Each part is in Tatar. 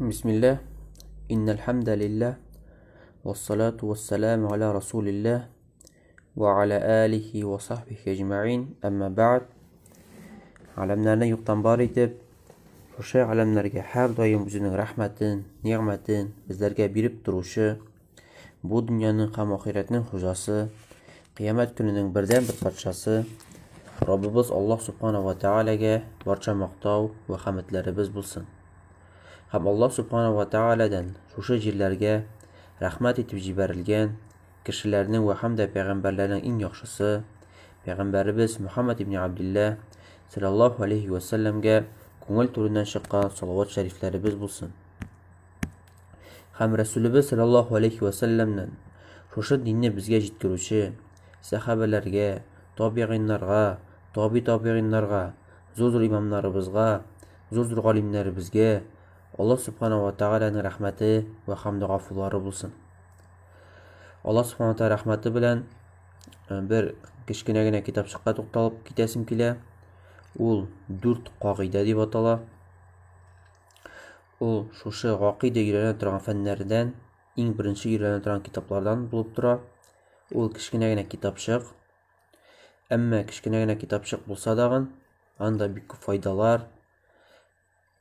Бисмилләһ, иннәл хәмдәлилләһ, вассалату вассаламу аля расулилләһ, ва аля алихи ва сахбихи әҗмәгыйн, әмма бәгъд. Галәмнәрне юктан бар итеп, шушы галәмнәргә һәрдаим үзенең рәхмәтен, нигъмәтен безләргә биреп торучы, бу дөньяның һәм ахирәтнең хуҗасы, кыямәт көненең бердәнбер патшасы, Раббыбыз Аллаһ Субхана ва Тәгаләгә барча мактау вә хәмедләребез булсын. Һәм Аллаһ Субхана ва Тәгаләдән шушы җирләргә рәхмәт итеп җибәрелгән кешеләрнең вә һәм дә пәйгамбәрләрнең иң яхшысы, пәйгамбәребез Мөхәммәд ибн Абдилла саллаллаһу алейһи вә сәлләмгә күңел түреннән чыккан салават шәрифләребез булсын. Һәм Рәсүлебез саллаллаһу алейһи вә сәлләмнән шушы динне безгә җиткерүче сәхабәләргә, табигыйннарга, таби табигыйннарга, зур-зур имамнарыбызга, зур-зур галимнәребезгә Аллаһ Субхана ва Тәгаләнең рәхмәте вә хәмде гафулары булсын. Аллаһ Субхана ва рәхмәте белән бер кечкенә генә китапчыкка тукталып китәсем килә. Ул дүрт кагыйдә дип атала. Ул шушы гакыйдә өйрәнә торган фәннәрдән иң беренче өйрәнә торган китаплардан булып тора. Ул кечкенә генә китапчык. Әмма кечкенә генә китапчык булса дагын, анда бик күп файдалар,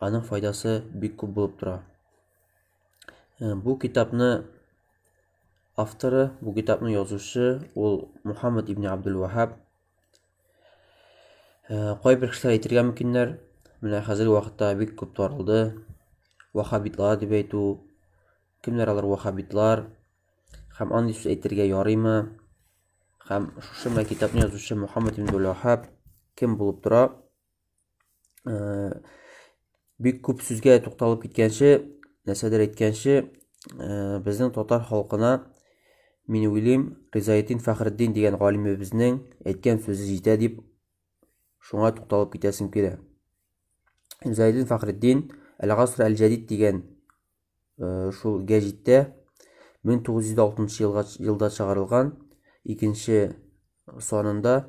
аның файдасы бик күп булып тора. Бу китапны авторы, бу китапны язучы ул Мухаммад ибн Абдул Вахаб. Кайбер кешеләр әйтергә мөмкиннәр, менә хәзерге вакытта бик күп таралды. Вахабитлар дип әйтү. Кемнәр алар вахабитлар? Һәм андый сүз әйтергә ярыймы? Һәм шушы менә китапны язучы Мухаммад ибн Вахаб кем булып тора? Бик күп сүзгә тукталып киткәнче, нәрсәдер әйткәнче, безнең татар халкына, мин уйлыйм, Ризаэтдин Фәхретдин дигән галимебезнең әйткән сүзе җитә дип, шуңа тукталып китәсем килә. Ризаэтдин Фәхретдин Әл-Гаср әл-Җәдид дигән шул гәҗиттә 1906 елга елда чыгарылган икенче санында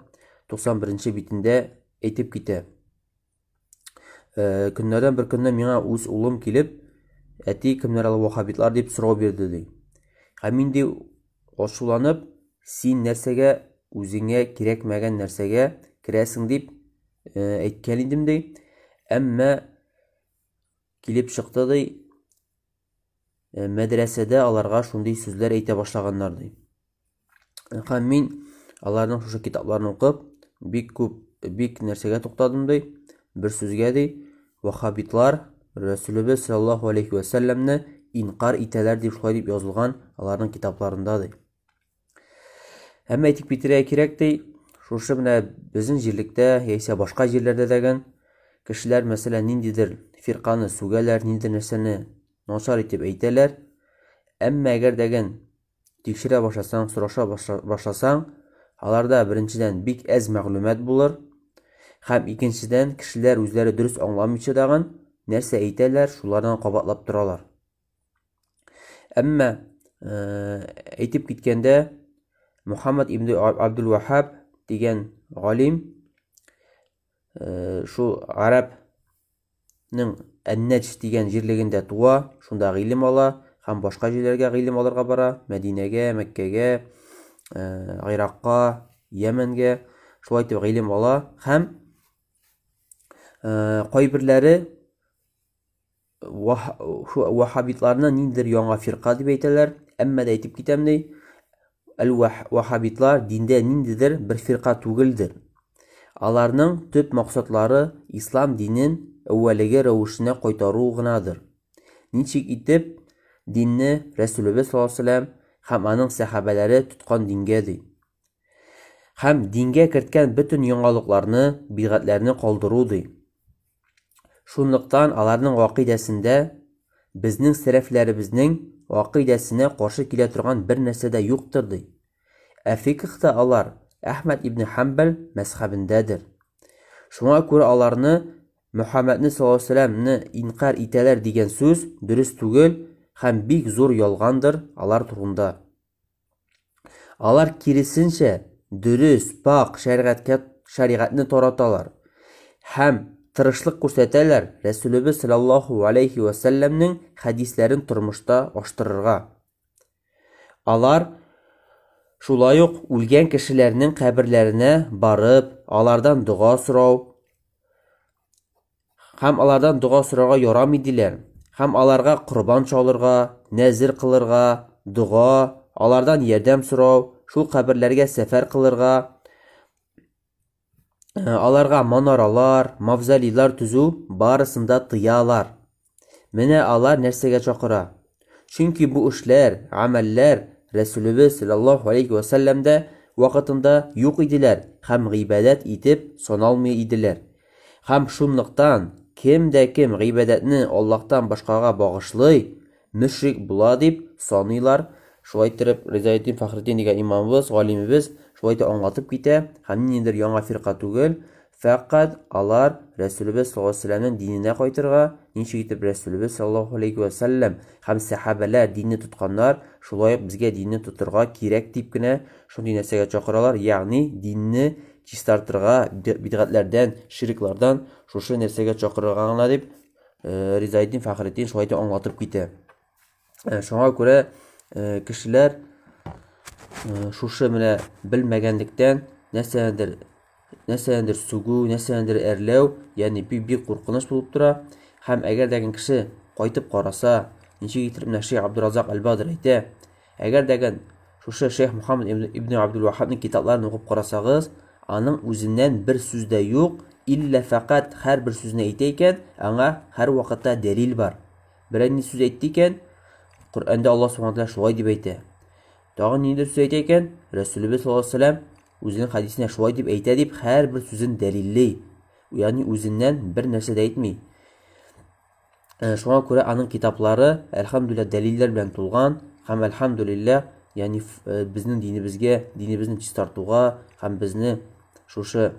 91 битендә әйтеп китә. Көннәрдән бер көнне миңа үз улым килеп, әти, кемнәр ал вахабитлар дип сорау бирде ди. Һәм мин ди ачуланып, син нәрсәгә үзеңә кирәкмәгән нәрсәгә керәсең дип әйткән идем ди. Әмма Килеп чыкты ди, мәдрәсәдә аларга шундый сүзләр әйтә башлаганнар ди. Һәм мин аларның шушы китапларын укып, бик күп, бик нәрсәгә туктадым ди. Бер сүзгә ди, вахабитлар Рәсүлебез саллаллаһу алейхи вә сәлләмне инкар итәләр дип шулай дип язылган аларның китапларында ди. Әмма әйтеп китәргә кирәк ди, шушы менә безнең җирлектә яисә башка җирләрдә дәген кешеләр, мәсәлән, ниндидер фирканы сүгәләр, ниндидер нәрсәне начар итеп әйтәләр. Әмма әгәр дәген тикшерә башласаң, сораша башласаң, аларда беренчедән бик әз мәгълүмат булыр, һәм икенчедән кешеләр үзләре дөрес аңламыйча дагын нәрсә әйтәләр, шулардан кабатлап торалар. Әмма әйтеп киткәндә, Мухаммад ибн Абдул Вахаб дигән галим шул гарәпнең Әннәҗ дигән җирлегендә туа, шунда гыйлем ала һәм башка җирләргә гыйлем алырга бара, Мәдинәгә, Мәккәгә, Гыйракка, Йәмәнгә, шулай итеп гыйлем ала һәм кайберләре Вахабитларны ниндидер яңа фирка дип әйтәләр, әмма дә әйтеп китәм ди, әл-вахабитлар диндә ниндидер бер фирка түгелдер. Аларның төп максатлары ислам динен әүвәлеге рәвешенә кайтару гынадыр. Ничек итеп динне Рәсүлебез саллаллаһу алейһи һәм аның сәхабәләре тоткан дингә ди. Һәм дингә керткән бөтен яңалыкларны, бидгатьләрне калдыру ди. Шунлыктан аларның гакыйдәсендә безнең сәләфләребезнең гакыйдәсенә каршы килә торган бер нәрсә дә юктыр, ди. Ә фикхта алар Әхмәд ибне Хәмбәл мәзхәбендәдер. Шуңа күрә аларны Мөхәммәдне саллаллаһу алейһи вәсәлләмне инкарь итәләр дигән сүз дөрес түгел һәм бик зур ялгандыр алар турында. Алар киресенчә, дөрес, пакь шәригатькә шәригатьне тараталар һәм тырышлык күрсәтәләр Рәсүлебез саллаллаһу алейхи вә сәлләмнең хәдисләрен тормышта аштырырга. Алар шулай ук үлгән кешеләрнең каберләренә барып, алардан дога сорау һәм алардан дога сорарга ярамый диләр. Һәм аларга корбан чалырга, нәзер кылырга, дога, алардан ярдәм сорау, шул каберләргә сәфәр кылырга, аларга манаралар, мавзолейлар төзү барысын да тыялар. Менә алар нәрсәгә чакыра. Чөнки бу эшләр, гамәлләр Рәсүлебез саллаллаһу алейхи ва сәлләмдә вакытында юк иделәр һәм гыйбадәт итеп саналмый иделәр. Һәм шунлыктан кем дә кем гыйбадәтне Аллаһтан башкага багышлый, мөшрик була дип саныйлар. Шулай иттереп, Ризаэддин Фәхретдин дигән имамыбыз, галимебез шулай итеп аңлатып китә, һәм ниндидер яңа фирка түгел, фәкать алар Рәсүлебез саллаллаһу алейһи ва сәлләмнең диненә кайтырга, ничек итеп Рәсүлебез саллаллаһу алейһи ва сәлләм һәм сәхабәләр динне тотканнар, шулай ук безгә динне тотырга кирәк дип кенә шундый нәрсәгә чакыралар, ягъни динне чистартырга, бидгатләрдән, ширклардан шушы нәрсәгә чакырырга гына дип Ризаэддин Фәхретдин шулай итеп аңлатып китә. Шуңа күрә кешеләр шушы менә белмәгәнлектән нәрсәдер нәрсәдер сүгү, нәрсәдер әрләү, ягъни бик бик куркыныч булып тора. Һәм әгәр дә кеше кайтып караса, ничек итеп менә Шейх Абдуразак Әл-Бадр әйтә, әгәр дә шушы Шейх Мухаммад ибн Абдул Ваххабның китапларын укып карасагыз, аның үзеннән бер сүз дә юк, иллә фәкать һәрбер сүзне әйтә икән, аңа һәрвакытта дәлил бар. Берәр ни сүз әйтте икән, Коръәндә Аллаһ субхана тәгалә шулай дип әйтә. Тагын ниндидер сүз әйтә икән, Рәсүлебез саллаллаһу алейһи вәсәлләм үзенең хәдисенә шулай дип әйтә дип һәрбер сүзен дәлилли. Ягъни үзеннән бер нәрсә дә әйтми. Шуңа күрә аның китаплары, әлхәмдүлилләһ, дәлилләр белән тулган һәм әлхәмдүлилләһ, ягъни безнең динебезгә, динебезне чистартуга һәм безне шушы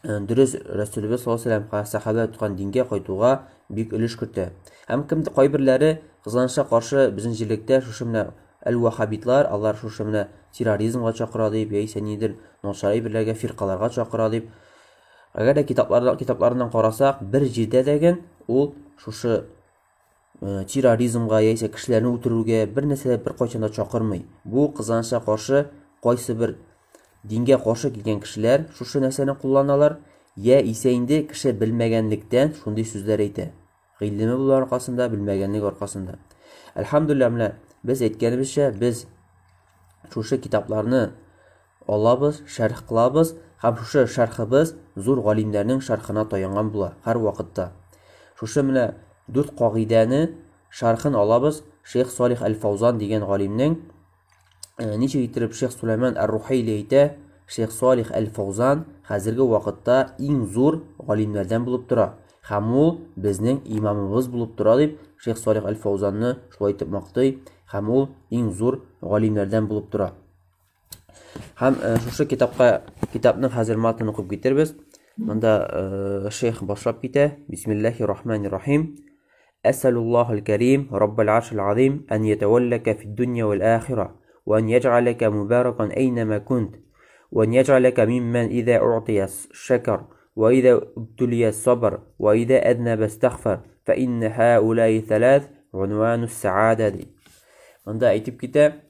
дөрес Рәсүлебез саллаллаһу алейһи ва сәлләм сәхабәләр тоткан дингә кайтуга бик өлеш кертә. Һәм кем кайберләре кызганычка каршы безнең җирлектә шушы менә әл-ваххабитлар, алар шушы менә терроризмга чакыра дип, яисә нидер начар әйберләргә, фиркаларга чакыра дип. Әгәр дә китаплардан китапларыннан карасак, бер җирдә дә ген ул шушы терроризмга яисә кешеләрне үтерүгә бер нәрсә бер кайчан да чакырмый. Бу кызганычка каршы кайсы бер дингә каршы килгән кешеләр шушы нәрсәне кулланалар, я исә инде кеше белмәгәнлектән шундый сүзләр әйтә. Гыйлеме булу аркасында, белмәгәнлек аркасында. Әлхәмдүлилләһ, менә без әйткәнебезчә, без шушы китапларны алабыз, шәрх кылабыз һәм шушы шәрхыбыз зур галимнәрнең шәрхына таянган була һәр вакытта. Шушы менә дүрт кагыйдәне шәрхын алабыз Шейх Салих Әл-Фаузан дигән галимнең. Ничек иттереп Шейх Сулайман Әр-Рухейли әйтә, Шейх Салих Әл-Фаузан хәзерге вакытта иң зур галимнәрдән булып тора һәм ул безнең имамыбыз булып тора дип Шейх Салих Әл-Фаузанны шулай итеп мактый һәм ул иң зур галимнәрдән булып тора. Һәм шушы китапка китапның хәзер матнын укып китербез. Монда шейх башлап китә. Бисмиллахи рахмани рахим. Әсәлуллаһул кәрим, Раббал аршил азим, ән ятаваллака фид дөнья вәл ахира, ва ән яҗ'алака мубаракан әйнәмә кунт, ва ән яҗ'алака миммән иза у'тия шәкәр, ва иза убтулия сабр, ва иза әзнәбә истагфар, фә иннә һаулаи сәләс унванус сәгадә ди. Монда әйтеп китә,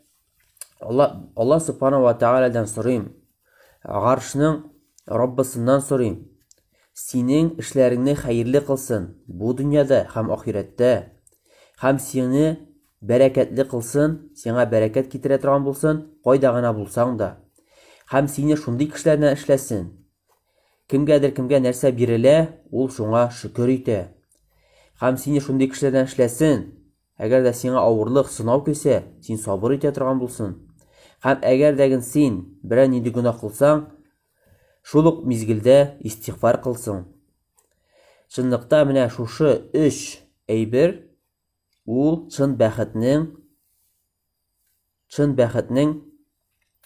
Алла, Алла Субхана ва Тааладан сорыйм. Гаршның Раббысыннан сорыйм. Синең эшләреңне хәерле кылсын бу дөньяда һәм ахирәттә. Һәм сине бәрәкәтле кылсын, сиңа бәрәкәт китерә торган булсын, кайда гына булсаң да. Һәм сине шундый кешеләрдән эшләсен. Кемгәдер кемгә нәрсә бирелә, ул шуңа шөкер итә. Һәм сине шундый кешеләрдән эшләсен, Әгәр дә сиңа авырлык, сынау килсә, син сабыр итә торган булсын. Һәм әгәр дә син берәр нинди гөнаһ кылсаң, шул ук мизгелдә истигъфар кылсың. Чынлыкта менә шушы өч әйбер ул чын бәхетнең чын бәхетнең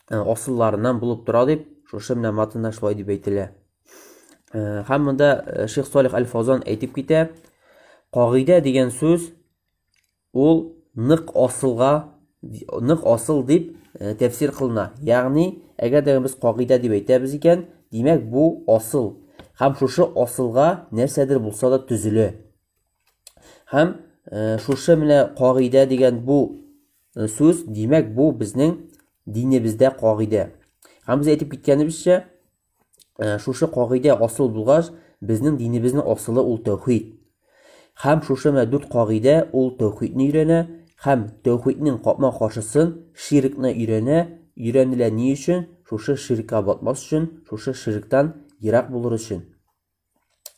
асылларыннан булып тора дип, шушы менә матында шулай дип әйтелә. Һәм монда Шейх Салих Әл-Фаузан әйтеп китә, кагыйдә дигән сүз ул нык асылга нык асыл дип тәфсир кылына. Ягъни, әгәр дә без кагыйдә дип әйтәбез икән, димәк бу асыл. Һәм шушы асылга нәрсәдер булса да төзелә. Һәм шушы менә кагыйдә дигән бу сүз, димәк, бу безнең динебездә кагыйдә. Һәм без әйтеп киткәнебезчә, шушы кагыйдә асыл булгач, безнең динебезнең асылы ул тәүхид. Һәм шушы менә дүрт кагыйдә ул тәүхидне өйрәнә һәм тәүхиднең капма-каршысын ширкне өйрәнә, өйрәнелә ни өчен? Шушы ширкка батмас өчен, шушы ширктан ерак булыр өчен.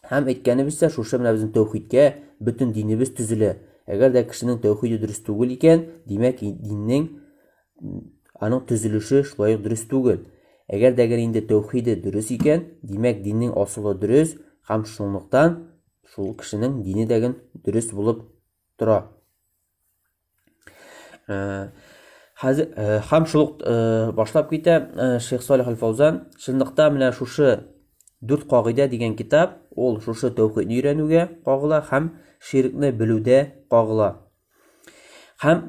Һәм әйткәнебезчә, шушы менә безнең тәүхидкә бөтен динебез төзелә. Әгәр дә кешенең тәүхиде дөрес түгел икән, димәк, диннең аның төзелеше шулай ук дөрес түгел. Әгәр дә инде тәүхиде дөрес икән, димәк, диннең асылы дөрес һәм шунлыктан шул кешенең дине дә дөрес булып тора. Хәзер һәм шул ук башлап китә Шейх Салих Аль-Фаузан. Чынлыкта менә шушы дүрт кагыйдә дигән китап, ул шушы тәүхидне өйрәнүгә кагыла һәм ширкне белүдә кагыла. Һәм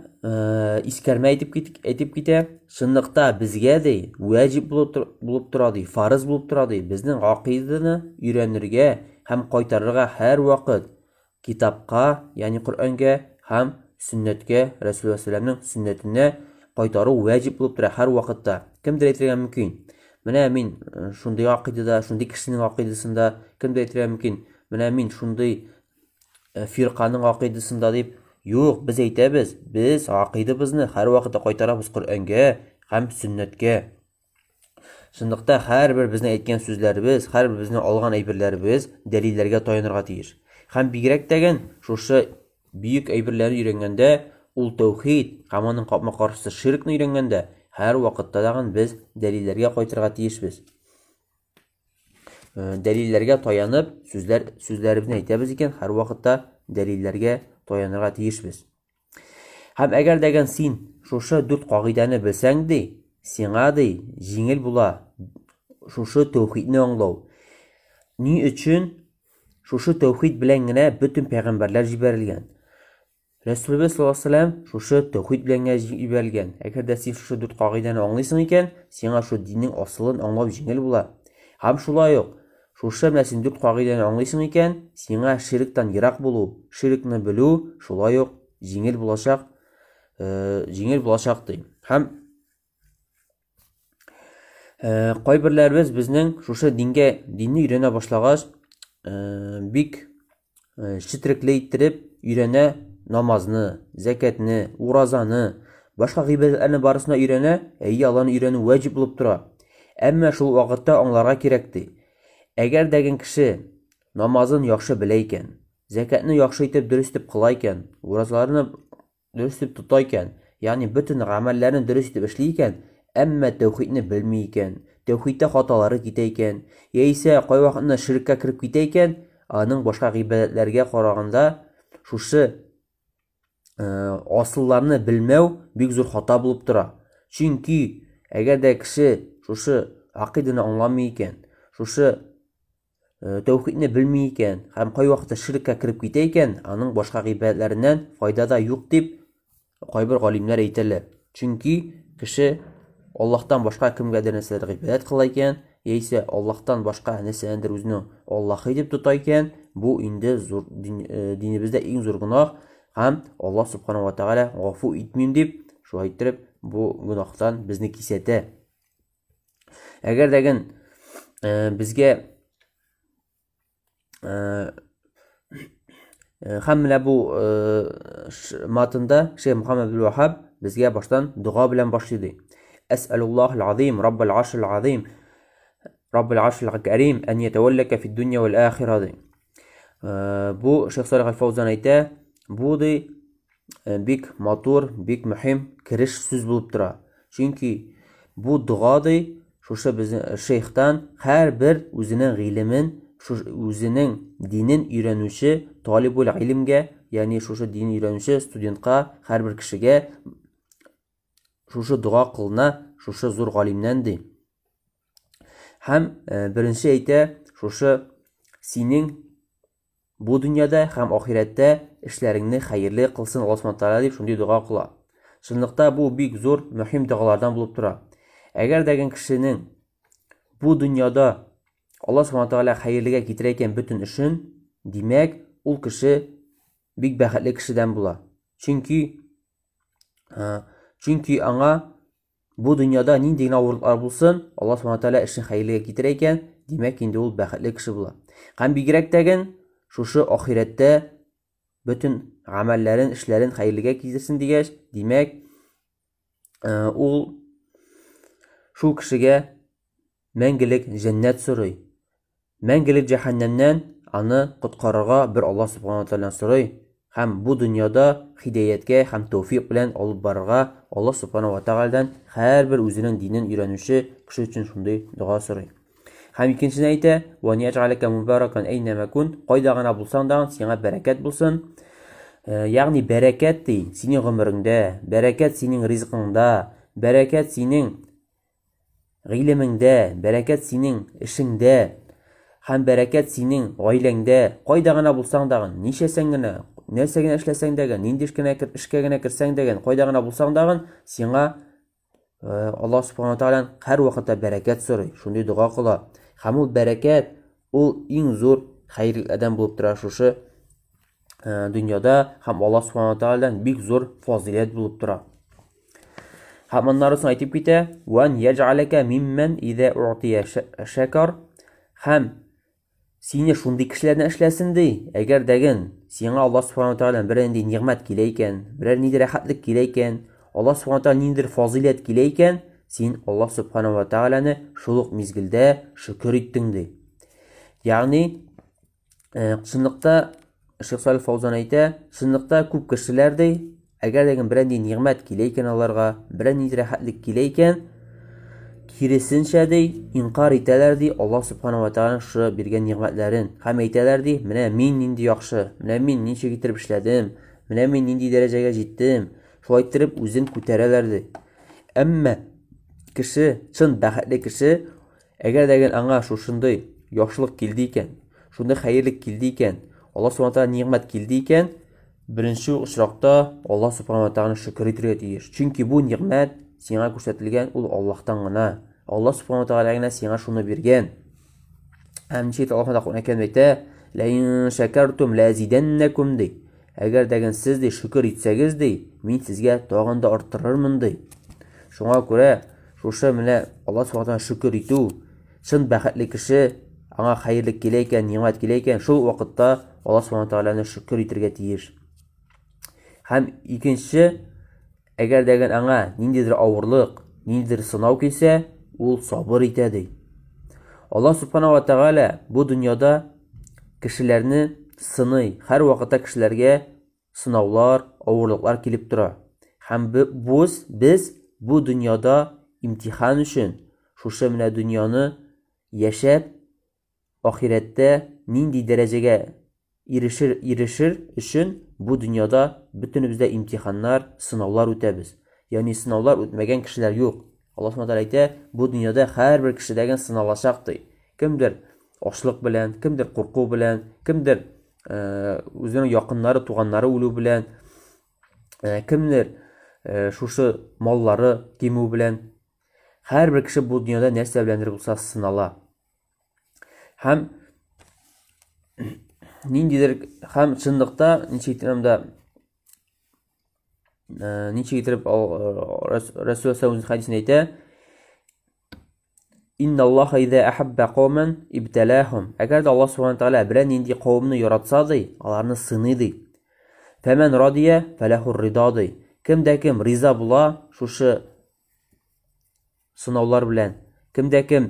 искәрмә әйтеп кит, әйтеп китә, чынлыкта безгә ди, вәҗиб булып, булып тора ди, фарыз булып тора ди, безнең гакыйданы өйрәнергә һәм кайтарырга һәрвакыт китапка, ягъни Коръәнгә һәм сөннәткә, Рәсүл сәләмнең сөннәтенә кайтару вәҗиб булып тора һәрвакытта. Кемдер әйтергә мөмкин, менә мин шундый гакыйдада, шундый кешенең гакыйдасында, кемдер әйтергә мөмкин, менә мин шундый фирканың гакыйдасында дип. Юк, без әйтәбез, без гакыйдабызны һәрвакытта кайтарабыз Коръәнгә һәм сөннәткә. Чынлыкта һәрбер безнең әйткән сүзләребез, һәрбер безнең алган әйберләребез дәлилләргә таянырга тиеш. Һәм бигрәк тәген шушы бөек әйберләрне өйрәнгәндә, ул тәүхид һәм аның капма-каршысы ширкне өйрәнгәндә, һәрвакытта тагын без дәлилләргә кайтырга тиешбез. Дәлилләргә таянып сүзләр сүзләребезне әйтәбез икән, һәрвакытта дәлилләргә таянырга тиешбез. Һәм әгәр дәгән син шушы дүрт кагыйдәне белсәң ди, сиңа ди җиңел була шушы тәүхидне аңлау. Ни өчен шушы тәүхид белән генә бөтен пәйгамбәрләр җибәрелгән? Рәсүлебез саллаллаһу алейһи вәсәлләм шушы тәүхид белән генә җибәрелгән. Әгәр дә син шушы дүрт кагыйдәне аңлыйсың икән, сиңа шул диннең асылын аңлау җиңел була. Һәм шулай ук шушы менә син дүрт кагыйдәне аңлыйсың икән, сиңа ширктан ерак булу, ширкны белү шулай ук җиңел булачак, җиңел булачак ди. Һәм кайберләребез безнең шушы дингә, динне өйрәнә башлагач, бик четерекле иттереп өйрәнә намазны, зәкәтне, уразаны, башка гыйбадәтләрне барысына өйрәнә, әйе, аларны өйрәнү вәҗиб булып тора. Әмма шул вакытта аңларга кирәк ди. Әгәр дәген кеше намазын яхшы белә икән, зәкәтне яхшы итеп дөрес итеп кыла икән, уразаларны дөрес итеп тота икән, ягъни бөтен гамәлләрен дөрес итеп эшли икән, әмма тәүхидне белми икән, тәүхидтә хаталары китә икән, яисә кайвакытны ширккә кереп китә икән, аның башка гыйбадәтләргә караганда шушы асылларны белмәү бик зур хата булып тора. Чөнки әгәр дә кеше шушы акыйданы аңламый икән, шушы тәүхидне белми икән һәм кайвакытта ширккә кереп китә икән, аның башка гыйбадәтләреннән файда да юк дип кайбер галимнәр әйтәләр. Чөнки кеше Аллаһтан башка кемгәдер нәрсәдер гыйбадәт кыла икән, яисә Аллаһтан башка нәрсәнедер үзенең Аллаһы дип тота икән, бу инде зур динебездә иң зур гөнаһ һәм Аллаһ субхана ва тәгалә гафу итмим дип, шулай иттереп бу гөнаһтан безне кисәтә. Әгәр дә ген безгә һәм менә бу матында Шейх Мухаммад бин Вахаб безгә баштан дога белән башлый ди. Әсәлуллаһ азим, Раббул аршил азим, Раббул аршил карим, ан ятаваллака фид дөнья вал ахира ди. Бу Шейх Салих аль-Фаузан әйтә, бу ди бик матур, бик мөһим кереш сүз булып тора. Чөнки бу дога ди, шушы безнең шейхтан һәрбер үзенең гыйлемен, үзенең динен өйрәнүче талибул гыйлемгә, ягъни шушы дин өйрәнүче студентка, һәрбер кешегә шушы дога кылына, шушы зур галимнән ди. Һәм беренче әйтә, шушы синең бу дөньяда һәм ахирәттә эшләреңне хәерле кылсын Аллаһ Субхану Тәгалә дип шундый дога кыла. Чынлыкта бу бик зур, мөһим догалардан булып тора. Әгәр дә кешенең бу дөньяда Алла Субхану Тәгалә хәерлегә китерә икән бөтен эшен, димәк, ул кеше бик бәхетле кешедән була. Чөнки чөнки аңа бу дөньяда нинди генә авырлыклар булсын, Алла Субхану Тәгалә эшен хәерлегә китерә икән, димәк, инде ул бәхетле кеше була. Һәм бигрәк тәген шушы ахирәттә бөтен гамәлләрен, эшләрен хәерлегә китерсен дигәч, димәк, ул шул кешегә мәңгелек җәннәт сорый. Мәңгелек җәһәннәмнән аны коткарырга бер Аллаһ Субхану Тәгаләдән сорый һәм бу дөньяда хидәяткә һәм тәүфик белән алып барырга Аллаһ Субхану ва Тәгаләдән һәрбер үзенең динен өйрәнүче кеше өчен шундый дога сорый. Һәм икенчесен әйтә, «Ва яҗ'алака мубаракан әйнә ма кунт», кайда гына булсаң да, сиңа бәрәкәт булсын. Ягъни бәрәкәт ди, синең гомереңдә, бәрәкәт синең ризкыңда, бәрәкәт синең гыйлемеңдә, бәрәкәт синең эшеңдә һәм бәрәкәт синең гаиләңдә, кайда гына булсаң да, ничәсәң генә, нәрсә генә эшләсәң дә, нинди эшкә генә керсәң дә, кайда гына булсаң да, сиңа Аллаһ Субхану Тәгаләдән һәр вакытта бәрәкәт сорый, шундый дога кыла. Һәм ул бәрәкәт ул иң зур хәерләрдән булып тора шушы дөньяда һәм Аллаһ Субхану Тәгаләдән бик зур фазыйләт булып тора. Һәм аннары соң әйтеп китә: "Ван яҗ'алака миммән иза уътия шакар" һәм Сине шундый кешеләрдән эшләсен ди. Әгәр дәген сиңа Аллаһ Субхану Тәгаләдән берәр нинди нигъмәт килә икән, берәр нинди рәхәтлек килә икән, Аллаһ Субхану Тәгалә ниндидер фазыйләт килә икән, син Аллаһ Субхану ва Тәгаләне шул ук мизгелдә шөкер иттең ди. Ягъни, чынлыкта Шейх Салих Фаузан әйтә, чынлыкта күп кешеләр ди, Әгәр дә берәр нинди нигъмәт килә икән аларга, берәр нинди рәхәтлек килә икән, киресенчә ди, инкар итәләр ди, Аллаһ Субхану ва Тааляның шушы биргән нигъмәтләрен. Һәм әйтәләр ди, менә мин нинди яхшы, менә мин ничек итеп эшләдем, менә мин нинди дәрәҗәгә җиттем. Шулай иттереп үзен күтәрәләр ди. Әмма кеше, чын бәхетле кеше, әгәр дә аңа шушындый яхшылык килде икән, шундый хәерлек килде икән, Аллаһ Субхану ва Тааля нигъмәт килде икән, Беренче очракта Аллаһ Субхану ва Тааляны шөкер итәргә тиеш. Чөнки бу нигъмәт сиңа күрсәтелгән ул Аллаһтан гына. Аллаһ Субхану ва Тааля генә сиңа шуны биргән. Һәм ничек Аллаһ Тааля Коръән Кәримдә әйтә: "Ла ин шакартум ла азиданнакум" ди. Әгәр дә сез ди шөкер итсәгез ди, мин сезгә тагын да арттырырмын ди. Шуңа күрә шушы менә Аллаһ Субхану ва Тааля шөкер итү чын бәхетле кеше аңа хәерлек килә икән, нигъмәт килә икән, шул вакытта Аллаһ Субхану Тәгаләне шөкер итәргә тиеш. Һәм икенче, әгәр дә аңа ниндидер авырлык, ниндидер сынау килсә, ул сабыр итә ди. Аллаһ Субхану ва Тәгалә бу дөньяда кешеләрне сыный, һәр вакытта кешеләргә сынаулар, авырлыклар килеп тора. Һәм без бу дөньяда имтихан өчен шушы менә дөньяны яшәп, ахирәттә нинди дәрәҗәгә ирешер ирешер өчен бу дөньяда бөтенебез дә имтиханнар, сынаулар үтәбез. Ягъни сынаулар үтмәгән кешеләр юк. Аллаһ Субхану әйтә, бу дөньяда һәрбер кеше дәген сыналачак ди. Кемдер ачлык белән, кемдер курку белән, кемдер үзенең якыннары, туганнары үлү белән, кемдер шушы маллары кимү белән. Һәрбер кеше бу дөньяда нәрсә беләндер булса сынала. Һәм ниндидер һәм чынлыкта ничек итеп да ничек итеп Расул үзенең хәдисендә әйтә, Инна Аллаһа иза ахабба кауман ибталахум. Әгәр дә Аллаһ субхана тәгалә берәр нинди кавымны яратса ди, аларны сыный ди. Фәмән радия фәләху рида ди. Кем дә кем риза була шушы сынаулар белән, кем дә кем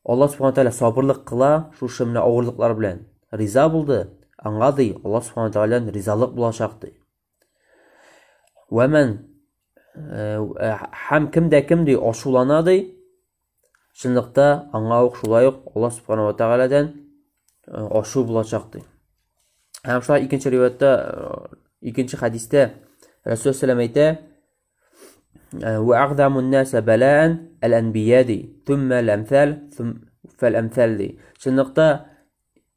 Аллаһ субхана тәгалә сабырлык кыла шушы менә авырлыклар белән, риза булды, аңа ди Аллаһ субхана тәгаләдән ризалык булачак ди. Вәмән һәм кем дә кем ди ачулана ди, чынлыкта аңа ук шулай ук Аллаһ субхана ва тәгаләдән ачу булачак ди. Һәм шулай икенче риваятьтә, икенче хәдистә Расул саллаллаху әйтә: "Ва агъзамун наса балаан ал-анбия" ди. Thumma al-amsal, fal-amsal ди. Чынлыкта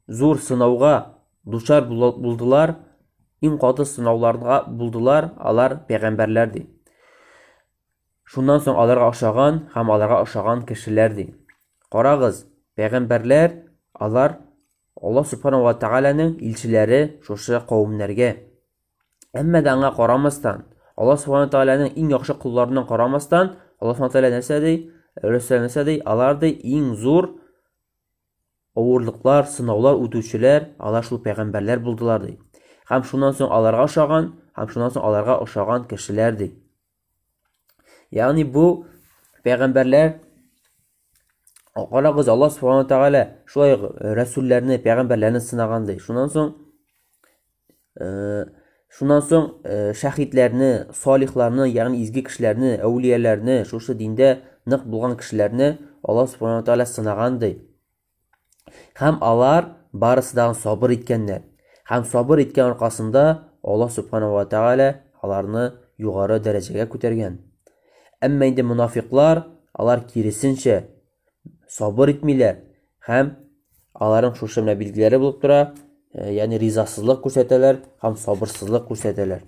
зур сынауга дучар булдылар, иң каты сынауларга булдылар, алар пәйгамбәрләр ди. Шуннан соң аларга ошаган һәм аларга ошаган кешеләр ди. Карагыз, Пәйгамбәрләр алар Аллаһ субхана ва тәгаләнең илчеләре шушы кавемнәргә. Әмма дә аңа карамастан, Аллаһ субхана ва тәгаләнең иң яхшы колларына карамастан, Аллаһ субхана тәгалә нәрсә ди? Рәсүл нәрсә ди? Алар ди иң зур авырлыклар, сынаулар үтүчеләр, алар шул пәйгамбәрләр булдылар ди. Һәм шуннан соң аларга ошаган, һәм шуннан соң аларга ошаган кешеләр ди. Ягъни бу пәйгамбәрләр карагыз, Аллаһ субхана тәгалә шулай ук рәсүлләрне, пәйгамбәрләрне сынаган ди. Шуннан соң шуннан соң шәһидләрне, салихларны, ягъни изге кешеләрне, әүлияләрне, шушы диндә нык булган кешеләрне Аллаһ субхана тәгалә сынаган ди. Һәм алар барысы да сабыр иткәннәр. Һәм сабыр иткән аркасында Аллаһ субхана ва тәгалә аларны югары дәрәҗәгә күтәргән. Әмма инде монафиклар, алар киресенчә сабыр итмиләр һәм аларның шушы менә билгеләре булып тора, ягъни ризасызлык күрсәтәләр һәм сабырсызлык күрсәтәләр.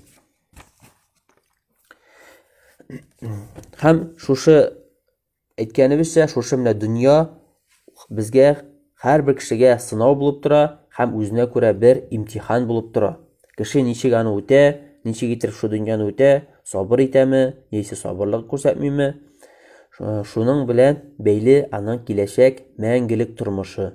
Һәм шушы Әйткәнебезчә, шушы менә дөнья безгә һәрбер кешегә сынау булып тора һәм үзенә күрә бер имтихан булып тора. Кеше ничек аны үтә, ничек итеп шул дөньяны үтә, сабыр итәме, яисә сабырлык күрсәтмиме, шуның белән бәйле аның киләчәк мәңгелек тормышы.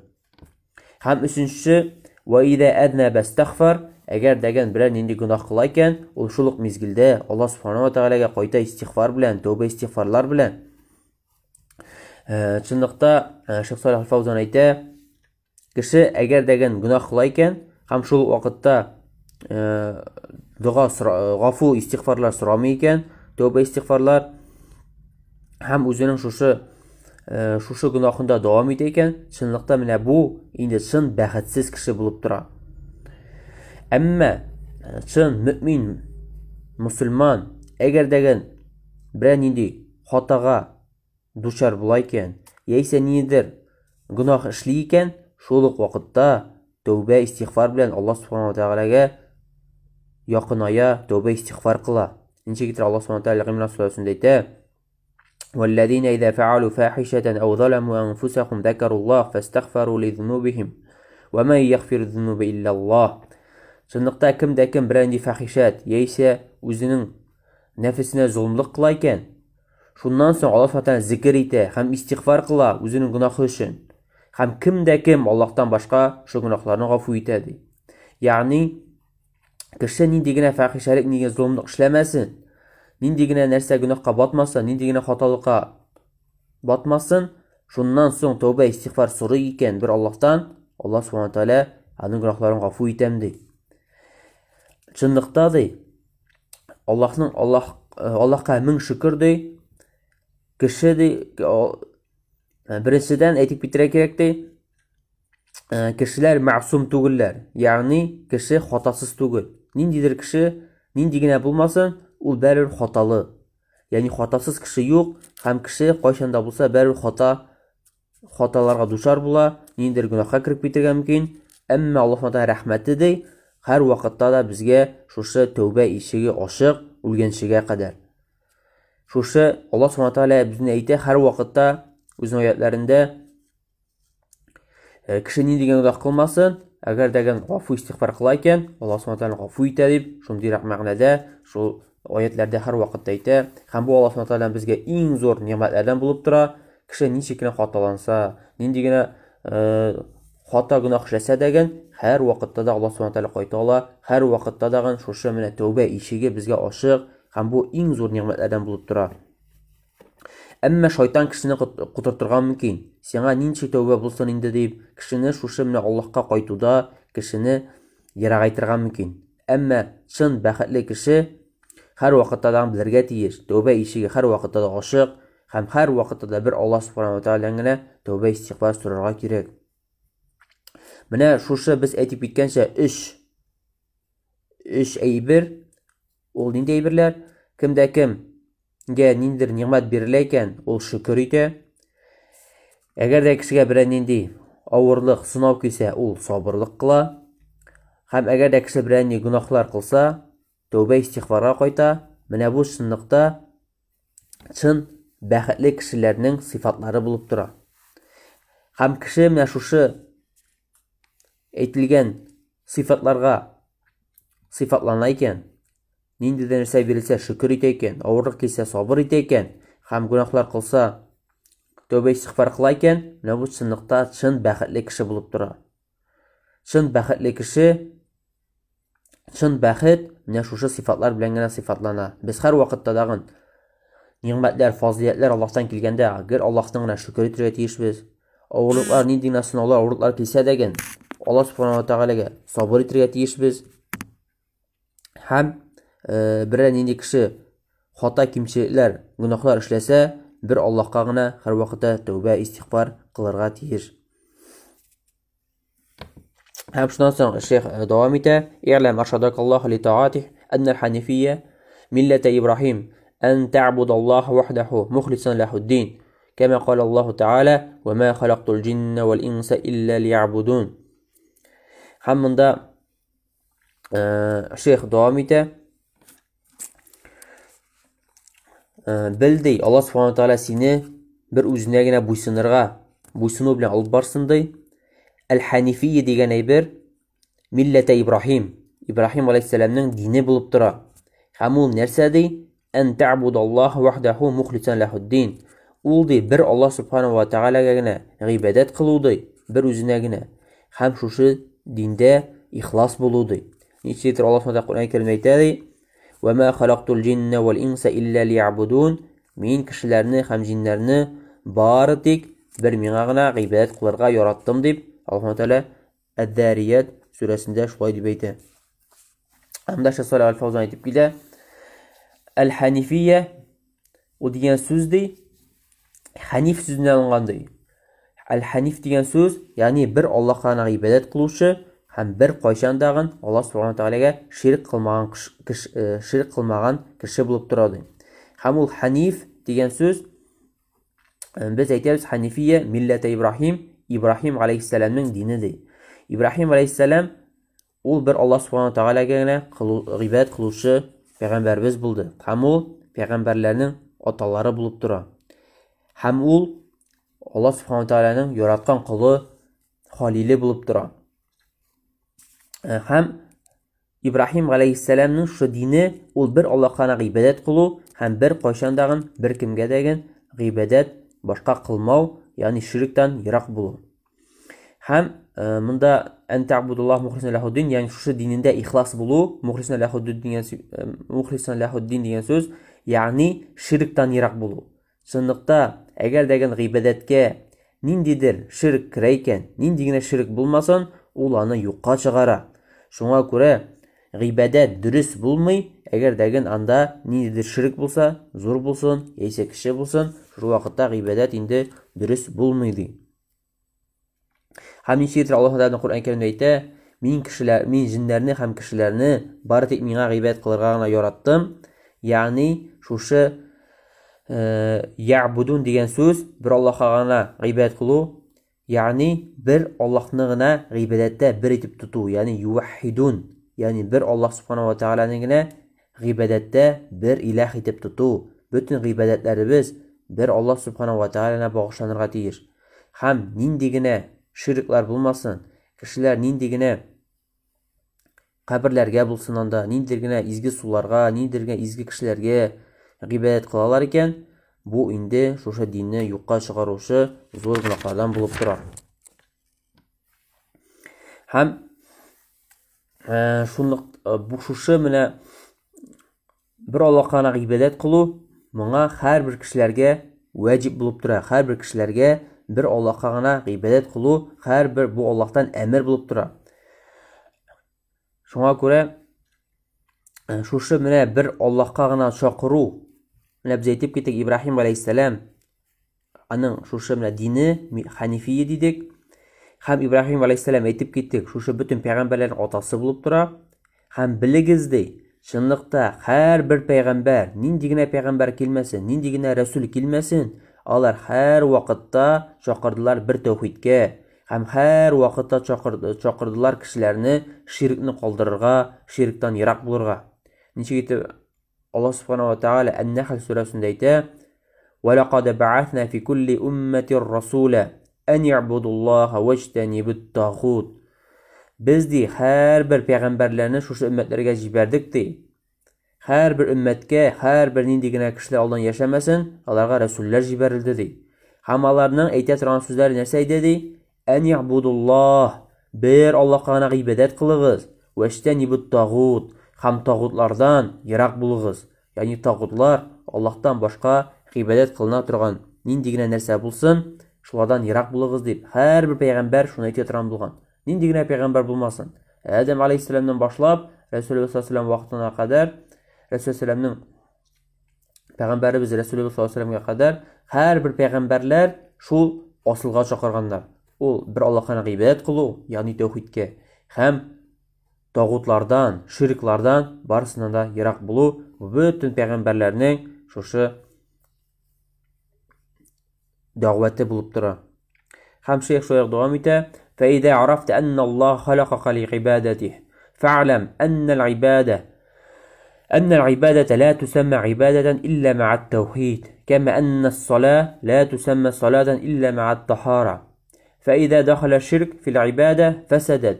Һәм өченчесе, вә изә әзнәбә истәгъфар, әгәр дәгән берәр нинди гөнаһ кыла икән, ул шул ук мизгелдә Аллаһ субхана ва тәгаләгә кайта истигъфар белән, тәүбә истигъфарлар белән. Чынлыкта Шейх Салих Фаузан әйтә, кеше әгәр дәгән гөнаһ кыла икән, һәм шул вакытта дога гафу истигъфарлар сорамый икән, тәүбә истигъфарлар һәм үзенең шушы шушы гөнаһында дәвам итә икән, чынлыкта менә бу инде чын бәхетсез кеше булып тора. Әмма чын мөмин мусульман әгәр дәген берәр нинди хатага дучар була икән, яисә ниндидер гөнаһ эшли икән, шул ук вакытта тәүбә истигъфар белән Аллаһ субхана ва тәгаләгә якыная, тәүбә истигъфар кыла. Ничек итеп Аллаһ субхана тәгалә Гыймран сүрәсендә әйтә: "Валлазина иза фаалу фахишатан ау заламу анфусахум закаруллах фастагфару лизунубихим ва ман ягфиру зунуба илля Аллаһ." Чынлыкта кем дә кем берәр нинди фахишәт яисә үзенең нәфесенә золымлык кыла икән, шуннан соң Аллаһ субхана зикер итә һәм истигъфар кыла үзенең гөнаһы өчен. Һәм кем дә кем Аллаһтан башка шул гөнаһларны гафу итә ди. Ягъни кеше нинди генә фахишәлек, нинди генә золымлык эшләмәсен, нинди генә нәрсә гөнаһка батмасын, нинди генә хаталыкка батмасын, шуннан соң тәүбә истигъфар сорый икән бер Аллаһтан, Аллаһ субхана тәгалә аның гөнаһларын гафу итәм ди. Чынлыкта ди, Аллаһның Аллаһ Аллаһка мең шөкер ди. Кеше ди, беренчедән әйтеп китерә кирәк ди, кешеләр мәгъсум түгелләр. Ягъни кеше хатасыз түгел. Ниндидер кеше, нинди генә булмасын, ул бәребер хаталы. Ягъни хатасыз кеше юк, һәм кеше кайчан да булса бәребер хата хаталарга дучар була, ниндидер гөнаһка кереп китәргә мөмкин. Әмма Аллаһ Тәгалә рәхмәте ди, һәр вакытта да безгә шушы тәүбә ишеге ачык үлгәнчегә кадәр. Шушы Аллаһ Субхану Тәгалә безне әйтә һәр вакытта үзенең аятләрендә кеше нинди генә гөнаһ кылмасын, әгәр дә гафу истигъфар кыла икән, Аллаһ Субхану Тәгалә гафу итә дип, шундыйрак мәгънәдә шул аятләрдә һәр вакытта әйтә. Һәм бу Аллаһ Субхану Тәгалә безгә иң зур нигъмәтләрдән булып тора. Кеше ничек кенә хаталанса, нинди генә хата гөнаһ эшләсә дә, һәр вакытта да Аллаһ Субхану Тәгалә кайта ала, һәр вакытта да шушы менә тәүбә ишеге безгә ачык, һәм бу иң зур нигъмәтләрдән булып тора. Әмма шайтан кешене котыртырга мөмкин. Сиңа нинди тәүбә булсын инде дип, кешене шушы менә Аллаһка кайтуда кешене ерагайтырга мөмкин. Әмма чын бәхетле кеше һәр вакытта да белергә тиеш. Тәүбә ишеге һәр вакытта да ачык һәм һәр вакытта да бер Аллаһ субхана ва тәгаләдән генә тәүбә истигъфар сорарга кирәк. Менә шушы без әйтеп киткәнчә өч әйбер, ул нинди әйберләр? Кемдә кем гә ниндидер нигъмәт бирелә икән, ул шөкер итә. Әгәр дә кешегә берәр нинди авырлык, сынау килсә, ул сабырлык кыла. Һәм әгәр дә кеше берәр нинди гөнаһлар кылса, тәүбә истигъфарга кайта. Менә бу чынлыкта чын бәхетле кешеләрнең сыйфатлары булып тора. Һәм кеше менә шушы әйтелгән сыйфатларга сыйфатлана икән, нинди дә нәрсә бирелсә шөкер итә икән, авырлык килсә сабыр итә икән һәм гөнаһлар кылса тәүбә истигъфар кыла икән, менә бу чынлыкта чын бәхетле кеше булып тора. Чын бәхетле кеше, чын бәхет менә шушы сыйфатлар белән генә сыйфатлана. Без һәр вакытта тагын нигъмәтләр, фазыятләр Аллаһтан килгәндә, гел Аллаһның гына шөкер итәргә тиешбез. Авырлыклар, нинди генә сынаулар, авырлыклар килсә дә ген, Аллаһ субхана ва тәгаләгә сабыр итәргә тиешбез. Һәм э, берәр нинди кеше хата кимчелекләр, гөнаһлар эшләсә, бер Аллаһка гына һәрвакытта тәүбә, истигъфар кылырга тиеш. Һәм шуннан соң шейх э, дәвам итә. И'лам аршадакаллаху ли таатих анна ханифия милләтә Ибраһим ан та'будаллаха вахдаху мухлисан лахуддин. Кама кала Аллаху Тааля: "Ва ма халактул джинна вал инса илля лиябудун". Һәм монда э, шейх дәвам итә. Э, бел ди, Аллаһ субхана тааля сине бер үзенә генә буйсынырга, буйсыну белән алып барсын ди. Әл-Ханифия дигән әйбер милләтә Ибраһим, Ибраһим алейһиссәламнең дине булып тора. Һәм ул нәрсә ди? Ән та'будаллаһ вахдаху мухлисан лахуддин. Ул ди бер Аллаһ субхана ва таалагә генә гыйбадәт кылу ди, бер үзенә генә. Һәм шушы диндә ихлас булу ди. Ничектер Аллаһ субхана Коръән Кәримдә әйтә ди: Ва ма халактул джинна вал инса илля лиябудун. Мин кешеләрне һәм җиннәрне бары тик бер миңа гына гыйбадәт кылырга яраттым дип Аллаһ Тәгалә Әд-Дарият сүрәсендә шулай дип әйтә. Анда Шәйх Салих Аль-Фаузан әйтеп килә. Әл-Ханифия ул дигән сүз ди, Ханиф сүзеннән алынган ди. Әл-Ханиф дигән сүз, ягъни бер Аллаһка гына гыйбадәт кылучы һәм бер кайчан дагын Аллаһ субхана тәгаләгә ширк кылмаган кеше, э, ширк кылмаган кеше булып тора ди. Һәм ул Ханиф дигән сүз э, без әйтәбез Ханифия милләте Ибраһим, Ибраһим алейхиссәламнең дине ди. Ибраһим алейхиссәлам Ул бер Аллаһ Субхану Тәгаләгә генә кылу, гыйбадәт кылучы пәйгамбәребез булды. Һәм ул пәйгамбәрләрнең аталары булып тора. Һәм ул Аллаһ Субхану Тәгаләнең яраткан колы, халиле булып тора. Э, һәм Ибраһим галәйһиссәламнең шушы дине ул бер Аллаһка гына гыйбадәт кылу һәм бер кайчан дагын бер кемгә дәген гыйбадәт башка кылмау, ягъни ширктән ерак булу. Һәм э, монда ән та'будуллаһ мухлисан лахуддин, ягъни шушы динендә ихлас булу, мухлисан лахуддин дигән э, мухлисан лахуддин дигән сүз, ягъни ширктан ерак булу. Чынлыкта, әгәр дә гыйбадәткә ниндидер ширк керә икән, нинди генә ширк булмасын, ул аны юкка чыгара. Шуңа күрә гыйбадәт дөрес булмый, әгәр дә анда ниндидер ширк булса, зур булсын, яисә кече булсын, шул вакытта гыйбадәт инде дөрес булмый ди. Һәм ничек итеп Аллаһ Тәгалә Коръән Кәримдә әйтә, мин кешеләр, мин җеннәрне һәм кешеләрне бары тик миңа гыйбадәт кылырга гына яраттым. Ягъни шушы э, ябудун дигән сүз бер Аллаһка гына гыйбадәт кылу, ягъни бер Аллаһны гына гыйбадәттә бер итеп тоту, ягъни юваххидун, ягъни бер Аллаһ субхана ва тәгаләне генә гыйбадәттә бер иләһ итеп тоту. Бөтен гыйбадәтләребез бер Аллаһ субхана ва тәгаләгә багышланырга тиеш. Һәм нинди генә ширклар булмасын, кешеләр нинди генә каберләргә булсын анда, ниндидер генә изге суларга, ниндидер генә изге кешеләргә гыйбадәт кылалар икән, бу инде шушы динне юкка чыгаручы зур гөнаһлардан булып тора. Һәм э, шунлык э, бу шушы менә Бер Аллаһка гына гыйбадәт кылу моңа һәрбер кешеләргә вәҗиб булып тора. Һәрбер кешеләргә бер Аллаһка гына гыйбадәт кылу һәрбер бу Аллаһтан әмер булып тора. Шуңа күрә э, шушы менә бер Аллаһка гына чакыру, менә без әйтеп киттек Ибраһим галәйһиссәлам Аның шушы менә дине ханифия дидек. Һәм Ибраһим алейһиссәлам әйтеп киттек, шушы бөтен пәйгамбәрләрнең атасы булып тора. Һәм белегез ди, чынлыкта һәрбер пәйгамбәр, нинди генә пәйгамбәр килмәсен, нинди генә рәсүл килмәсен, алар һәр вакытта чакырдылар бер тәүхидкә һәм һәр вакытта чакырдылар кешеләрне ширкне калдырырга, ширктан ерак булырга. Ничек итеп Аллаһ Субхану ва Тааля Ән-Нәхл сүрәсендә әйтә: "Ва лакад ба'асна фи кулли умматир расула". Ән ябудуллаха вәҗтәнибут тагут. Без ди һәрбер пәйгамбәрләрне шушы өммәтләргә җибәрдек ди. Һәрбер өммәткә, һәрбер нинди генә кешеләр алдан яшәмәсен, аларга рәсүлләр җибәрелде ди. Һәм аларның әйтә торган сүзләре нәрсә иде ди? Ән ябудуллаһ, бер Аллаһка гына гыйбадәт кылыгыз, вәҗтәнибут тагут, һәм тагутлардан ерак булыгыз. Ягъни тагутлар Аллаһтан башка гыйбадәт кылына торган нинди генә нәрсә булсын, шулардан ерак булыгыз дип, һәрбер пәйгамбәр шуны әйтә торган булган. Нинди генә пәйгамбәр булмасын. Адәм алейһиссәламнән башлап, Рәсүлебез саллаллаһу вакытына кадәр, Рәсүл пәйгамбәребез Рәсүлебез саллаллаһу кадәр һәрбер пәйгамбәрләр шул асылга чакырганнар. Ул бер Аллаһка гыйбадәт кылу, ягъни тәүхидкә һәм тагутлардан, ширклардан барысыннан да ерак булу бөтен пәйгамбәрләрнең шушы дәгъвате булып тора. Һәм шейх шулай ук дәвам итә: "Фәидә арафта анна Аллаһ халакака лигыйбадатиһ, фәгъләм анна аль-гыйбадә أن العبادة لا تسمى عبادة إلا مع التوحيد كما أن الصلاة لا تسمى صلاة إلا مع الطهارة فإذا دخل الشرك في العبادة فسدت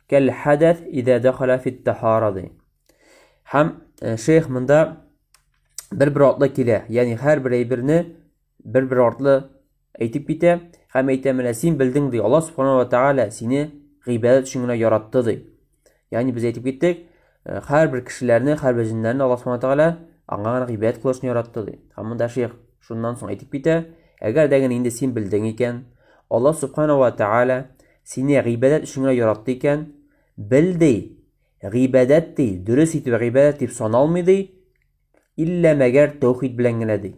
كالحدث إذا دخل في الطهارة. Һәм шейх монда бер-бер артлы килә, ягъни һәрбер әйберне бер-бер артлы әйтеп китә һәм әйтә, менә син белдең ди, Аллаһ субхана ва тааля сине гыйбадәт өчен генә яратты ди. Ягъни без әйтеп киттек, һәрбер кешеләрне, һәрбер җеннәрне Аллаһ субхана тааля аңа гына гыйбадәт кылу өчен яратты ди. Һәм монда шейх шуннан соң әйтеп китә, әгәр дә инде син белдең икән, Аллаһ субхана ва тааля сине гыйбадәт өчен генә яратты икән, бел ди, гыйбадәт ди, дөрес итеп гыйбадәт дип саналмый ди, иллә мәгәр тәүхид белән генә ди.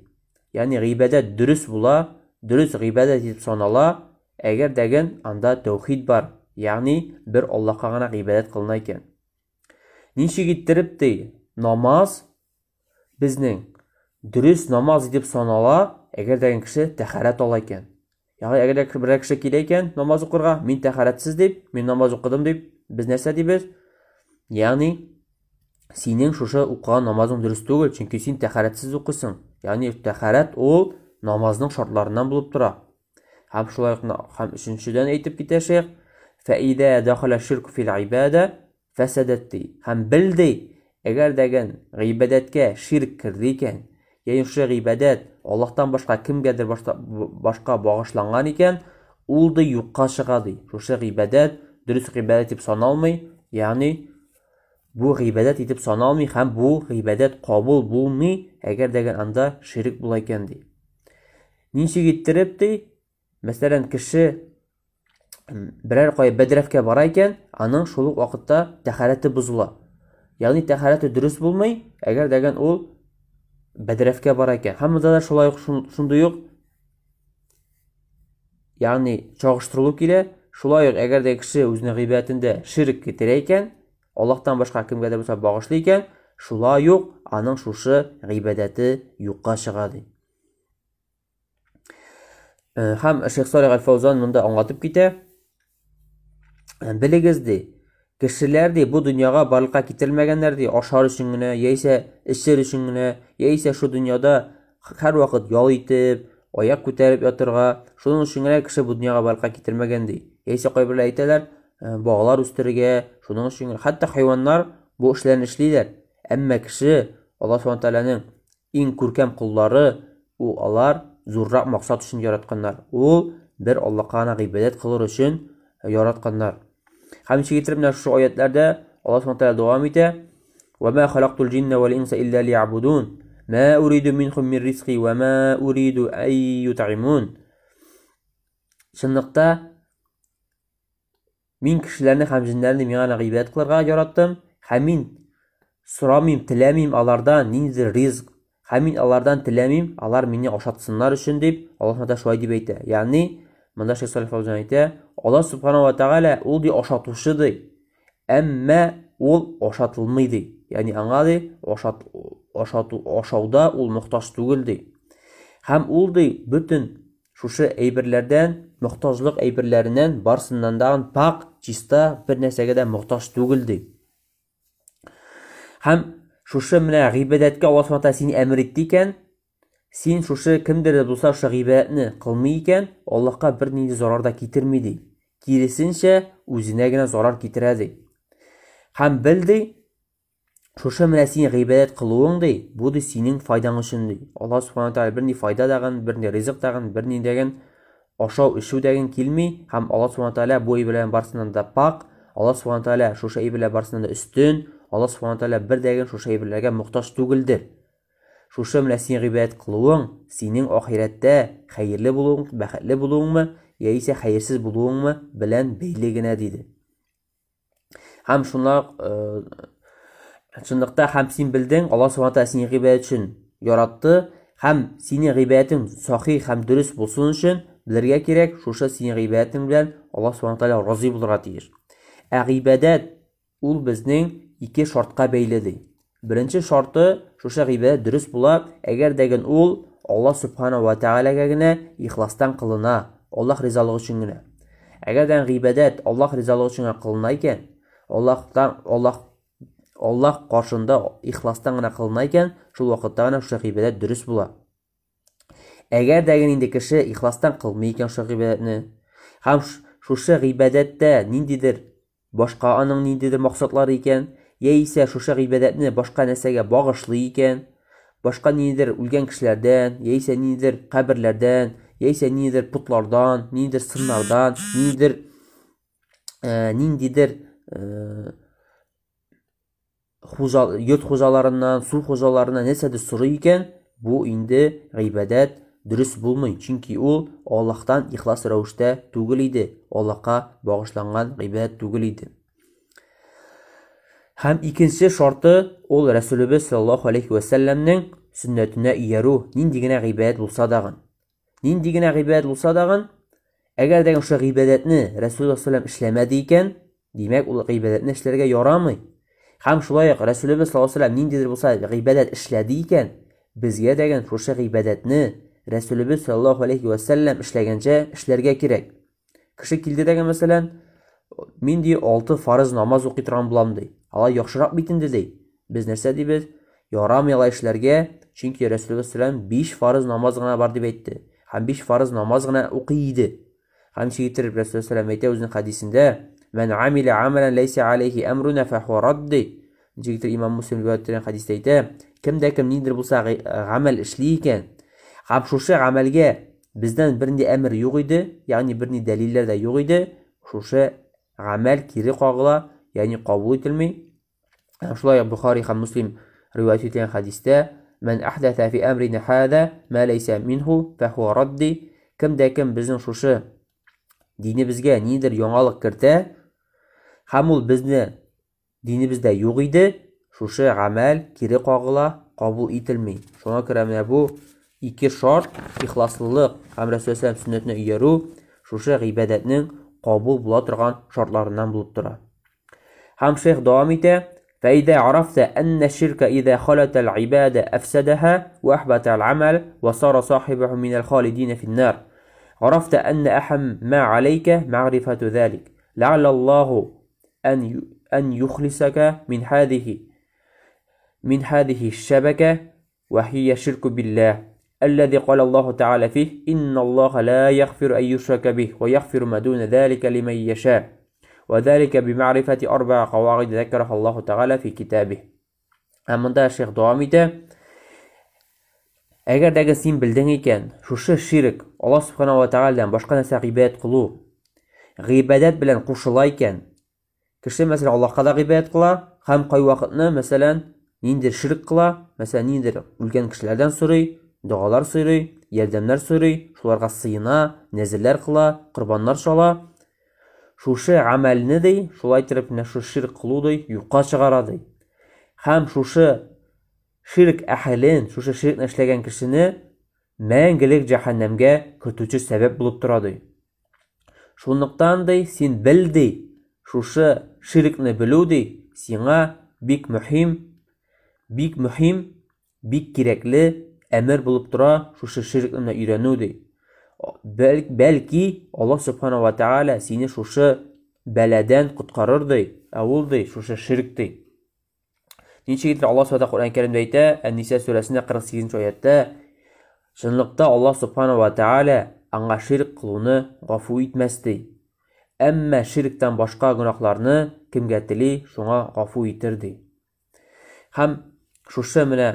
Ягъни гыйбадәт дөрес була, дөрес гыйбадәт итеп санала, әгәр дәген анда тәүхид бар, ягъни бер Аллаһка гына гыйбадәт кылына икән. Ничек иттереп ди, намаз безнең дөрес намаз итеп санала, әгәр дә кеше тәһарәт ала икән. Ягъни әгәр дә берәр кеше килә икән намаз укырга, мин тәһарәтсез дип, мин намаз укыдым дип, без нәрсә дибез? Ягъни синең шушы укыган намазың дөрес түгел, чөнки син тәһарәтсез укыйсың. Ягъни тәһарәт ул намазның шартларыннан булып тора. Һәм шулай ук һәм өченчедән әйтеп китә шейх, фәидә дахала ширку фил ибада фәсәдәт ди. Һәм бел ди, әгәр дәген гыйбадәткә ширк керде икән, ягъни шушы гыйбадәт Аллаһтан башка кемгәдер башка багышланган икән, ул ди юкка чыга ди. Шушы гыйбадәт дөрес гыйбадәт дип саналмый, ягъни бу гыйбадәт итеп саналмый һәм бу гыйбадәт кабул булмый, әгәр дә анда ширк була икән ди. Ничек иттереп ди, мәсәлән, кеше берәр кая бәдрәфкә бара икән, аның шул ук вакытта тәһарәте бозыла. Ягъни тәһарәте дөрес булмый, әгәр дәгән ул бәдрәфкә бара икән. Һәм монда да шулай ук шундый ук ягъни чагыштырылу килә. Шулай ук әгәр дә кеше үзенең гыйбадәтендә ширк китерә икән, Аллаһтан башка кемгә дә булса багышлый икән, шулай ук аның шушы гыйбадәте юкка чыга ди. Һәм Шейх Салих Аль-Фаузан монда аңлатып китә. Белегез ди, кешеләр ди бу дөньяга барлыкка китерелмәгәннәр ди, ашар өчен генә, яисә эчер өчен генә, яисә шу дөньяда һәрвакыт ял итеп, аяк күтәреп ятырга, шуның өчен генә кеше бу дөньяга барлыкка китермәгән ди. Яисә кайберләр әйтәләр, балалар үстерергә, шуның өчен генә. Хәтта хайваннар бу эшләрне эшлиләр. Әмма кеше Аллаһ Субхану тәгаләнең иң күркәм коллары, ул алар зуррак максат өчен яратканнар. Ул бер Аллаһка гына гыйбадәт кылыр өчен яратканнар. Һәм ничек итеп менә шушы аятларда Аллаһ Субхану тәгалә дәвам итә: "Ва ма халактул җинна вал инса илля лиябудун. Ма уриду минхум мин ризқи ва ма уриду ай ютъимун." Чынлыкта Мин кешеләрне һәм җеннәрне миңа гына гыйбадәт кылырга яраттым, һәм мин сорамыйм, теләмим алардан ниндидер ризык, һәм мин алардан теләмим, алар мине ашатсыннар өчен дип, Аллаһ Тәгалә шулай дип әйтә. Ягъни, монда Шейх Салих Фаузан әйтә, Аллаһ Субханаһу ва Тәгалә ул ди ашатучы ди. Әмма ул ашатылмый ди. Ягъни аңа ди ашат ашату ашауда ул мохтаҗ түгел ди. Һәм ул ди бөтен Шушы әйберләрдән, мохтаҗлык әйберләреннән барсыннан да пакь, чиста, бер нәрсәгә дә мохтаҗ түгел ди. Һәм шушы менә гыйбадәткә Аллаһ Субхану сине әмер итте икән, Син шушы кемдер дә булса шушы гыйбадәтне кылмый икән, Аллаһка бернинди зарар да китерми ди. Киресенчә, үзенә генә зарар китерә ди. Һәм бел ди, шушы менә син гыйбадәт кылуың ди, бу ди синең файдаң өчен ди. Аллаһ субхана тәгалә берни файда дагын, берни ризык дагын, берни дәген ашау эчү дәген килми һәм Аллаһ субхана тәгалә бу әйберләрнең барысыннан да пак, Аллаһ субхана тәгалә шушы әйберләр барысыннан да өстен, Аллаһ субхана тәгалә бер дәген шушы әйберләргә мохтаҗ түгелдер. Шушы менә син гыйбадәт кылуың синең ахирәттә хәерле булуың, бәхетле булуыңмы, яисә хәерсез булуыңмы белән бәйле генә диде. Һәм шуна э, чынлыкта һәм син белдең, Аллаһ Субхану тәгалә сине гыйбадәт өчен яратты һәм синең гыйбадәтең сахих һәм дөрес булсын өчен белергә кирәк, шушы синең гыйбадәтең белән Аллаһ Субхану тәгалә разый булырга тиеш. Ә гыйбадәт Ул безнең ике шартка бәйле, ди. Беренче шарты, шушы гыйбадәт дөрес була, әгәр дә ул Аллаһ Субхана ва Тәгаләгә генә ихластан кылына, Аллаһ ризалыгы өчен генә. Әгәр дә гыйбадәт Аллаһ ризалыгы өчен генә кылына икән, Аллаһтан Аллаһ Аллаһ каршында ихластан гына кылына икән, шул вакытта гына шушы гыйбадәт дөрес була. Әгәр дә инде кеше ихластан кылмый икән шушы гыйбадәтне, һәм шушы гыйбадәттә ниндидер башка аның ниндидер максатлары икән, яисә шушы гыйбадәтне башка нәрсәгә багышлый икән, башка ниндидер үлгән кешеләрдән, яисә ниндидер каберләрдән, яисә ниндидер потлардан, ниндидер сыннардан, ниндидер э, ниндидер э, хуҗа, йорт хуҗаларыннан, су хуҗаларыннан нәрсәдер сорый икән, бу инде гыйбадәт дөрес булмый, чөнки ул Аллаһтан ихлас рәвештә түгел иде, Аллаһка багышланган гыйбадәт түгел иде. Һәм икенче шарты ул Рәсүлебез саллаллаһу алейхи ва сәлләмнең сөннәтенә иярү, нинди генә гыйбадәт булса дагын. Нинди генә гыйбадәт булса дагын, әгәр дә шушы гыйбадәтне Рәсүлулла саллаллаһу эшләмәде икән, димәк, ул гыйбадәтне эшләргә ярамый. Һәм шулай ук Рәсүлебез саллаллаһу алейһи ниндидер булса гыйбадәт эшләде икән, безгә дәген шушы гыйбадәтне Рәсүлебез саллаллаһу алейһи ва сәлләм эшләгәнчә эшләргә кирәк. Кеше килде дәген мәсәлән, мин ди 6 фарыз намаз укый торган булам ди. Алай яхшырак бит инде ди. Без нәрсә дибез? Ярамый алай эшләргә, чөнки Рәсүлебез саллаллаһу 5 фарыз намаз гына бар дип әйтте. Һәм 5 фарыз намаз гына укый иде. Һәм ничек итеп Рәсүлебез саллаллаһу әйтә үзенең хәдисендә, "Мән амиля амалан ләйсә алейхи әмруна фахуа радди". Ничек итеп Имам Муслим риваять иткән хәдистә әйтә, кемдә кем ниндидер булса гамәл эшли икән, һәм шушы гамәлгә бездән бернинди әмер юк иде, ягъни бернинди дәлилләр дә юк иде, шушы гамәл кире кагыла, ягъни кабул ителми. Һәм шулай ук Бухари һәм Муслим риваять ителгән хәдистә, "Мән әхдәсә фи әмрина хәзә ма ләйсә минһу фәһуа радди", кем дә кем безнең шушы динебезгә ниндидер яңалык кертә, һәм ул безне динебездә юк иде, шушы гамәл кире кагыла, кабул ителми. Шуңа күрә менә бу ике шарт, ихласлылык һәм Рәсүл сөннәтенә иярү, шушы гыйбадәтнең кабул була торган шартларыннан булып тора. Һәм шейх дәвам итә, فإذا عرفت أن الشرك إذا خلت العبادة أفسدها وأحبط العمل وصار صاحبه من الخالدين في النار عرفت أن أهم ما عليك معرفة ذلك لعل الله أن أن يخلصك من هذه من هذه الشبكة وهي الشرك بالله الذي قال الله تعالى فيه إن الله لا يغفر أن يشرك به ويغفر ما دون ذلك لمن يشاء وذلك بمعرفة أربع قواعد ذكرها الله تعالى في كتابه. Һәм монда шейх дәвам итә. Әгәр дә син белдең икән, шушы ширк, Аллаһ субхана ва тәгаләдән башка нәрсә гыйбадәт кылу, гыйбадәт белән кушыла икән, Кеше, мәсәлән, Аллаһка да гыйбадәт кыла һәм кайвакытны, мәсәлән, ниндидер ширк кыла, мәсәлән, ниндидер үлгән кешеләрдән сорый, догалар сорый, ярдәмнәр сорый, шуларга сыена, нәзерләр кыла, корбаннар чала. Шушы гамәлне ди, шулай итеп менә шушы ширк кылу ди, юкка чыгара ди. Һәм шушы ширк әһелен, шушы ширкне эшләгән кешене мәңгелек җәһәннәмгә кертүче сәбәп булып тора ди. Шунлыктан ди, син бел ди, шушы ширкне белү ди, сиңа бик мөһим, бик мөһим, бик кирәкле әмер булып тора шушы ширкне өйрәнү ди. Бәл, бәлки Аллаһ субхана ва тааля сине шушы бәладән коткарыр ди, ә ул ди шушы ширк ди. Ничек итеп Аллаһ Субхана Коръән Кәримдә әйтә, Ән-Ниса сүрәсендә 48 нче аятта. Чынлыкта Аллаһ Субхана ва Тәгалә аңа ширк кылуны гафу итмәс, ди. Әмма ширктән башка гөнаһларны кемгә тели, шуңа гафу итер, ди. Һәм шушы менә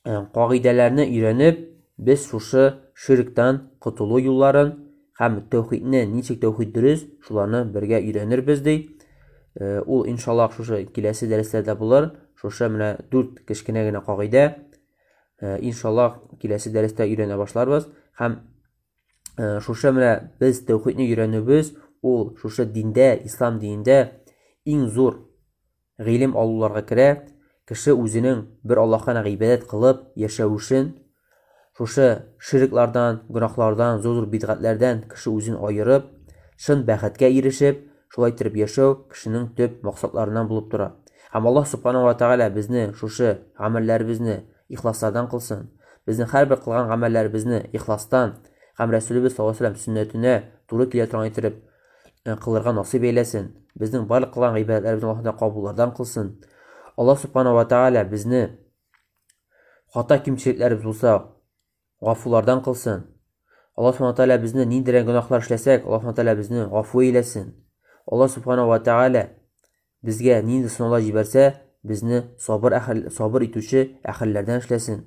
кагыйдәләрне өйрәнеп, без шушы ширктан котылу юлларын һәм тәүхидне, ничек тәүхид дөрес, шуларны бергә өйрәнербез, ди. Ул иншаллаһ шушы киләсе дәресләрдә булыр. Шушы менә дүрт кечкенә генә кагыйдә. Иншаллаһ киләсе дәрестә өйрәнә башларбыз һәм шушы менә без тәүхидне өйрәнүбез, ул шушы диндә, ислам динендә иң зур гыйлем алуларга керә. Кеше үзенең бер Аллаһка гына гыйбадәт кылып яшәвешен, шушы ширклардан, гөнаһлардан, зур-зур бидгатләрдән кеше үзен аерып, чын бәхеткә ирешеп, шулай иттереп яшәү кешенең төп максатларыннан булып тора. Һәм Аллаһ Субханаһу ва Тәгалә безне шушы гамәлләребезне ихласлардан кылсын. Безнең һәрбер кылган гамәлләребезне ихластан һәм Рәсүлебез саллаллаһу алейһи ва сөннәтенә туры килә торган иттереп кылырга насыйп әйләсен. Безнең барлык кылган гыйбадәтләребезне Аллаһ Тәгалә кабуллардан кылсын. Аллаһ Субханаһу ва Тәгалә безне хата кимчелекләребез булса, гафулардан кылсын. Аллаһ Субханаһу ва Тәгалә безне ниндирәк гөнаһлар эшләсәк, Аллаһ Субханаһу Тәгалә безне гафу әйләсен. Аллаһ Субханаһу ва Тәгалә Безгә нинди сынаулар җибәрсә, безне сабыр әһел, сабыр итүче әһелләрдән эшләсен.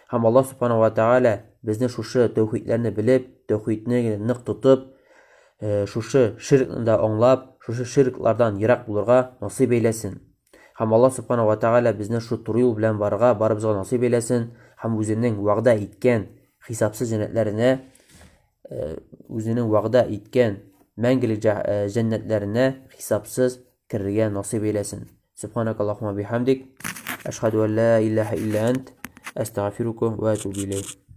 Һәм Аллаһ Субханаһу ва Тәгалә безне шушы тәүхидләрне белеп, тәүхидне нык тотып, шушы ширкны да аңлап, шушы ширклардан ерак булырга насыйп әйләсен. Һәм Аллаһ Субханаһу ва Тәгалә безне шул туры юл белән барырга барыбызга насыйп әйләсен һәм үзенең вәгъдә иткән хисапсыз җәннәтләренә үзенең вәгъдә иткән мәңгелек җәннәтләренә хисапсыз керергә насыйп әйләсен. Субханакаллахума бихамдик, әшһәду ан ла илаһа илля ант, әстәгъфирука ва атубу иләйк.